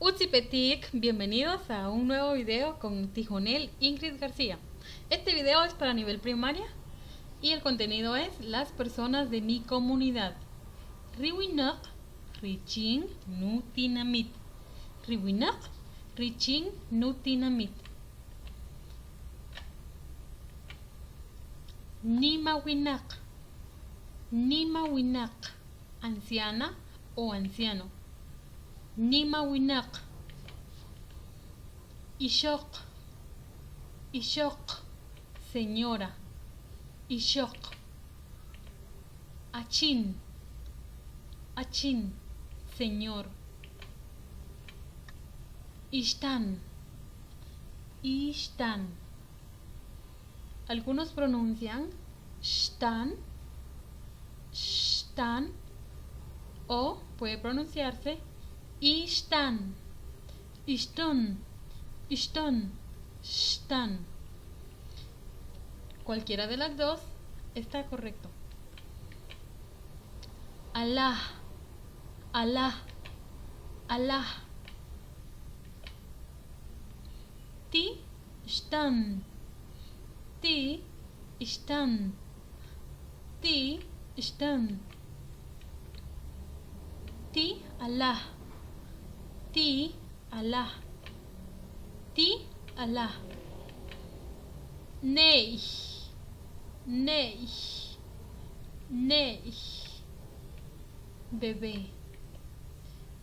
Utsipetik, bienvenidos a un nuevo video con Tijonel Ingrid García. Este video es para nivel primaria y el contenido es las personas de mi comunidad. Riwinaq, richin, nutinamit. Riwinaq, richin, nutinamit. Nimawinaq, nimawinaq, anciana o anciano. Nimawinaq. Ixoq, ixoq, señora, ixoq. Achin, achin, señor. Ixtán, ixtán. Algunos pronuncian shtan, shtan, o puede pronunciarse ishtan, ishtun, ishtun, shtan. Cualquiera de las dos está correcto. Alá, alá, alá. Ti, shtan, ti, shtan, ti, shtan. Ti, alá, ti, alá, ti, alá. Nei, nei, nei. Bebé.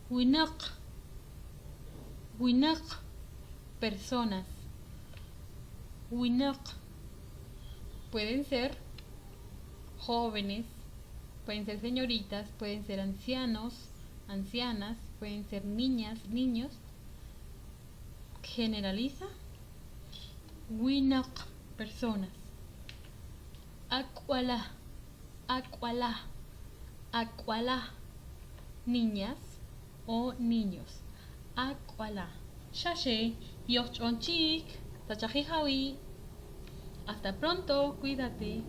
Winaq, winaq, personas. Winaq. Pueden ser jóvenes, pueden ser señoritas, pueden ser ancianos, ancianas, pueden ser niñas, niños. Generaliza. Winaq, personas. Acuala, acuala, acuala. Niñas o niños. Acuala. Shashe, yochonchik, tachajijawi. Hasta pronto, cuídate.